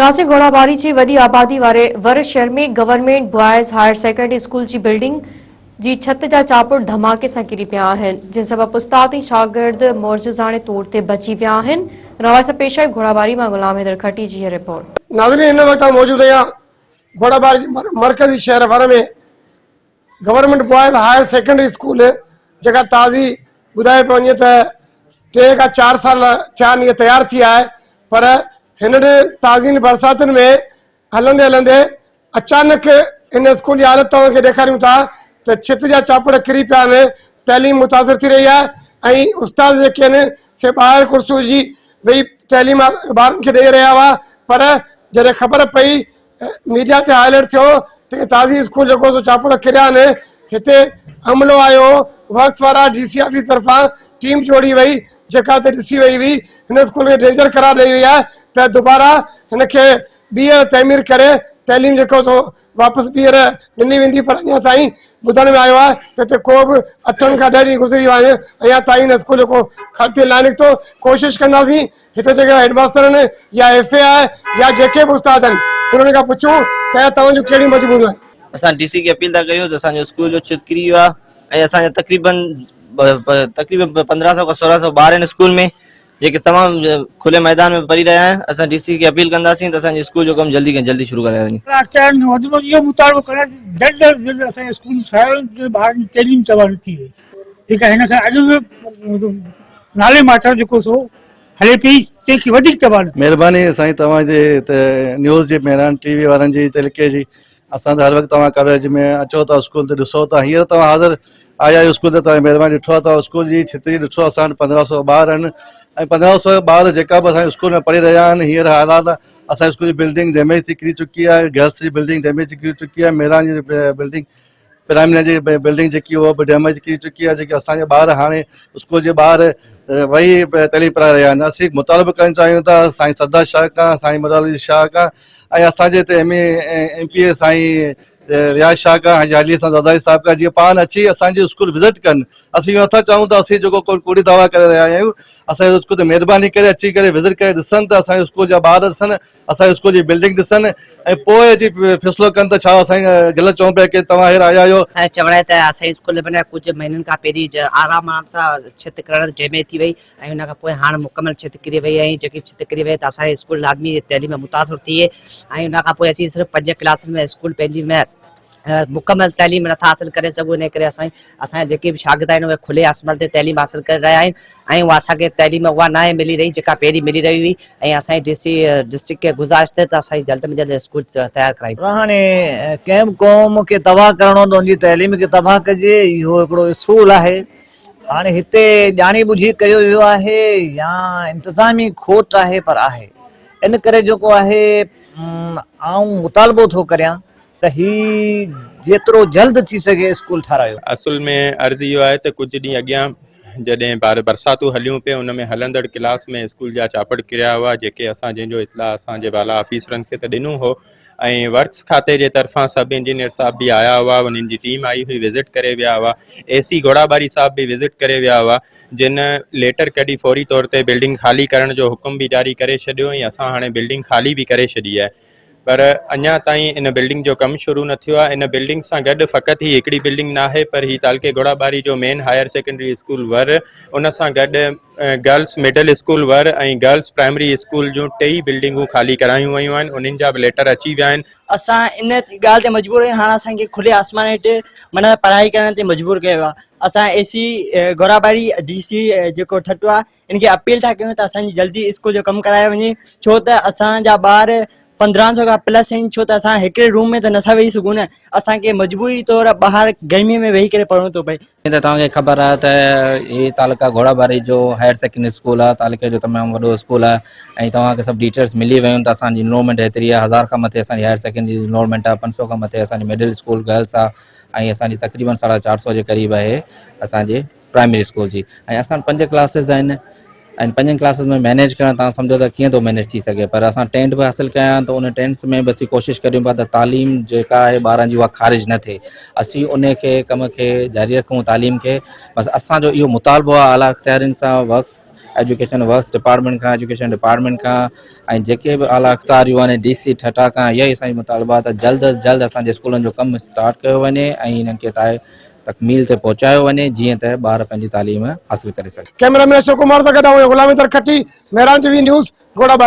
ناصر گهوڙاٻاري جي وڏي آبادي واري ور شهر ۾ government boys higher secondary school جي بلڊنگ جي ڇت جا چاپڙ ڌماڪي سان ڪري پيا آهن، جنهن سبب استاد ۽ شاگرد معجزاڻي طور تي بچي ويا آهن. روايت سان پيش آهي گهوڙاٻاري مان غلام حيدر کٽي جي هي رپورٽ. ناظرين هن وقت آئون موجود آهيان گهوڙاٻاري جي مرڪزي شهر ور ۾ government boys higher secondary school جيڪا تازي ٻڌايو پيو وڃي ته ٽي کان چار سال ٿيا آهن هيء تيار ٿي آهي پر هنن تازين برساتن ۾ هلندي هلندي اچانڪ هن اسڪول جي حالت توهان کي ڏيکاريون ٿا ته ڇت جا چاپڙ ڪري پيا آهن تعليم متاثر ٿي رهي آهي ۽ استاد جيڪي آهن سي ٻاهر ڪرسيون وجهي ويهي تعليم ٻارن کي ڏئي رهيا هئا پر جڏهن خبر پئي ميڊيا تي هائي لائيٽ ٿيو ته تازي اسڪول جيڪو سو چاپڙ ڪريا آهن هتي عملو آيو ورڪس وارا ڊي سي آفيس طرفان ٽيم جوڙي وئي جيڪا هتي ڏسي وئي هئي هن اسڪول کي ڊينجر قرار ڏئي وئي آهي ته دوباره هن کي ٻيهر تعمير ڪري تعليم جيڪو سو واپس ٻيهر ڏني ويندي پر اڃا تائين ٻڌڻ ۾ آيو آهي ته هتي ڪو به اٺن کان ڏهه ڏينهن گذري ويا آهن اڃا تائين هن اسڪول جو ڪو کڙتيل ناهي نڪتو ڪوشش ڪنداسين هتي جيڪي هيڊ ماستر آهن يا ايف اي آهي يا جيڪي به استاد آهن انهن کان پڇون ته توهان جون ڪهڙيون مجبوريون آهن. اسان ڊي سي کي اپيل ٿا ڪريون ته اسان جو اسڪول جو ڇت ڪري ويو آهي ۽ اسان جا تقريبن تقريبن 15 سو کان 16 سو ٻار آهن اسڪول ۾ جيڪي تمام کلي ميدان ۾ پڙهي رهيا آهن اسان ڊي سي کي اپيل ڪنداسين ته اسان جي اسڪول جو ڪم جلدي کان جلدي شروع ڪرايو وڃي. اختيارين کان وڌ ۾ وڌ اهو مطالبو ڪنداسين جلد از جلد اسان جو اسڪول ٺاهيو وڃي ته ٻارن جي تعليم تباهه نه ٿي وڃي جيڪا هن کان اڳ به نالي ماتر جيڪو سو هلي پئي تنهن کي وڌيڪ تباهه نه ڪيو. مهرباني سائين توهان جي ته نيوز جي مهراڻ ٽي وي وارن جي تعلقي جي اسان ته هر وقت توهان ڪوريج ۾ اچو ٿا اسڪول تي ڏسو ٿا هينئر توهان حاضر آيا آهيو اسڪول تي توهان جي مهرباني ڏٺو آهي توهان اسڪول جي ڇتري ڏٺو اسان وٽ 15 سو ٻار آهن ۽ 15 سو ٻار جيڪا به اسان جي اسڪول ۾ پڙهي رهيا آهن هينئر حالات اسان جي اسڪول جي بلڊنگ ڊيميج ٿي ڪري چڪي آهي گرلس جي بلڊنگ ڊيميج ٿي ڪري چڪي آهي مهراڻ جي بلڊنگ پرائمري جي بلڊنگ جيڪي اها به ڊيميج ٿي چڪي آهي جيڪي اسان جا ٻار هاڻي اسڪول جي ٻاهر ويهي تعليم پرائي رهيا آهن اسين مطالبو ڪرڻ چاهيون ٿا سائين سردار شاهه کان سائين مراد علي شاهه کان ۽ اسان جي هتي ايم اي ايم پي اي سائين رياض شاهه کان حاجي علي حسن زرداري صاحب کان جيئن پاڻ اچي اسان جي اسڪول وزٽ ڪن اسين اهو نٿا چاهيون ته اسين جيڪو ڪو ڪوڙي دعويٰ ڪري رهيا آهيون اسان جي اسڪول تي مهرباني ڪري اچي ڪري وزٽ ڪري ڏسن ته اسان جي اسڪول جا ٻار ڏسن اسان جي اسڪول جي بلڊنگ ڏسن ۽ پوء اچي فيصلو ڪن ته ڇا اسان غلط چئون پيا ڪي توهان هير آيا آهيو. اسان جو چوڻ آهي ته اسان جي اسڪول ۾ ڪجهه مهينن کان پهرين آرام آرام سان ڇت ڪرڻ ڊيميج ٿي وئي ۽ ان کان پوء هاڻ مڪمل ڇت ڪري وئي ۽ جيڪي ڇت ڪري وئي ته اسان جي اسڪول لازمي تعليم متاثر ٿئي ۽ ان کان پوء اسين صرف پنج ڪلاسن ۾ اسڪول پنهنجي ۾ مڪمل تعليم نٿا حاصل ڪري سگهون ان ڪري اسان اسان جا جيڪي به شاگرد آهن اهي کلي آسمان تي تعليم حاصل ڪري رهيا آهن ۽ اها اسان کي تعليم اها ناهي ملي رهي جيڪا پهرين ملي رهي هئي ۽ اسان جي ڊي سي ڊسٽرڪٽ کي گذارش ته اسان جي جلد ۾ جلد اسڪول تيار ڪرائي. پر هاڻي ڪنهن به قوم کي تباهه ڪرڻو ته ان جي تعليم کي تباهه ڪجي اهو هڪڙو اصول آهي هاڻي هتي ڄاڻي ٻجهي ڪيو ويو آهي يا انتظامي کوٽ آهي پر آهي ان ڪري جيڪو آهي آئون مطالبو ٿو ڪريان ته هي جيترو جلد ٿي سگهي اسڪول ٺارايو. اصل ۾ عرض اهو آهي ته ڪجهه ڏينهن اڳيان جڏهن برساتون هليون پئي ان ۾ هلندڙ ڪلاس ۾ اسڪول جا چاپڙ ڪريا هئا جيڪي اسان جنهن جو اطلاع اسان جي بالا آفيسرن کي ته ڏنو هو ۽ ورڪس کاتي جي طرفان سب انجنيئر صاحب به آيا هئا انهن جي ٽيم آئي هئي وزٽ ڪري ويا هئا اي سي گهوڙاٻاري صاحب به وزٽ ڪري ويا هئا جن ليٽر ڪڍي فوري طور تي بلڊنگ خالي ڪرڻ جو حڪم به جاري ڪري ڇڏيو ۽ اسان هاڻي بلڊنگ خالي به ڪري ڇڏي آهي پر اڃا تائين ان بلڊنگ جو ڪم شروع نه ٿيو آهي ان بلڊنگ سان گڏ فقط هي هڪڙي بلڊنگ ناهي پر هي تعلقي گهوڙاٻاري جو مين هائير سيڪنڊري اسڪول ور ان سان گڏ گرلس مڊل اسڪول ور ۽ گرلس پرائمري اسڪول جون ٽئي بلڊنگون خالي ڪرايون ويون آهن انهن جا به ليٽر اچي ويا آهن. اسان ان ڳالهه تي مجبور آهيون هاڻ اسان کي کلي آسمان هيٺ معنيٰ پڙهائي ڪرڻ تي مجبور ڪيو ويو آهي اسان اي سي گهوڙاٻاري ڊي سي جيڪو ٺٽو آهي ان کي اپيل ٿا ڪيون ته اسان جي جلدي اسڪول جو ڪم ڪرايو وڃي ڇو ته اسان جا ٻار 15 سو کان پلس آهن ڇو ته اسان هڪڙي روم ۾ ته نٿا ويهي سگهون نه اسان کي مجبوري طور ٻاهر گرمي ۾ ويهي ڪري پڙهڻو ٿو پئي. جيئن ته توهان کي خبر آهي ته هي تعلقه گهوڙاٻاري جو هائير سيڪنڊري اسڪول آهي تعلقي جو تمام وڏو اسڪول آهي ۽ توهان کي سڀ ڊيٽيلس ملي ويون ته اسان جي انرولمينٽ هيتري آهي هزار کان مٿي اسان جي هائير سيڪنڊري جي انرولمينٽ آهي 500 کان مٿي اسان جي مڊل اسڪول گرلس آهي ۽ اسان جي تقريبن ساڍا چار سو جي قريب آهي اسان جي پرائمري اسڪول جي ۽ اسان وٽ پنج ڪلاسز آهن ۽ پنجن ڪلاسز ۾ مينيج ڪرڻ تان سمجهو ته ڪيئن ٿو مينيج ٿي سگهي پر اسان ٽينٽ به حاصل ڪيا آهن ته ان ٽينٽس ۾ به اسين ڪوشش ڪريون پيا ته تعليم جيڪا آهي ٻارن جي اها خارج نه ٿئي اسين ان کي ڪم کي جاري رکون تعليم کي بس اسانجو اهو مطالبو آهي اعليٰ اختيارين سان ورڪس ايجوڪيشن ورڪس ڊپارٽمينٽ کان ايجوڪيشن ڊپارٽمينٽ کان ۽ جيڪي به اعليٰ اختياريون آهن ڊي سي ٺٽا کان اها ئي اسان جو مطالبو آهي ته جلد از جلد اسان جي اسڪولن جو ڪم اسٽارٽ ڪيو وڃي ۽ انهن کي تاء تڪميل تي پهچايو وڃي جيئن ته ٻار پنهنجي تعليم حاصل ڪري سگهن. ڪئميرا مين اشوڪ ڪمار سان گڏ آئون Ghulam Haider Khatti, Mehran T V news, Ghorabari.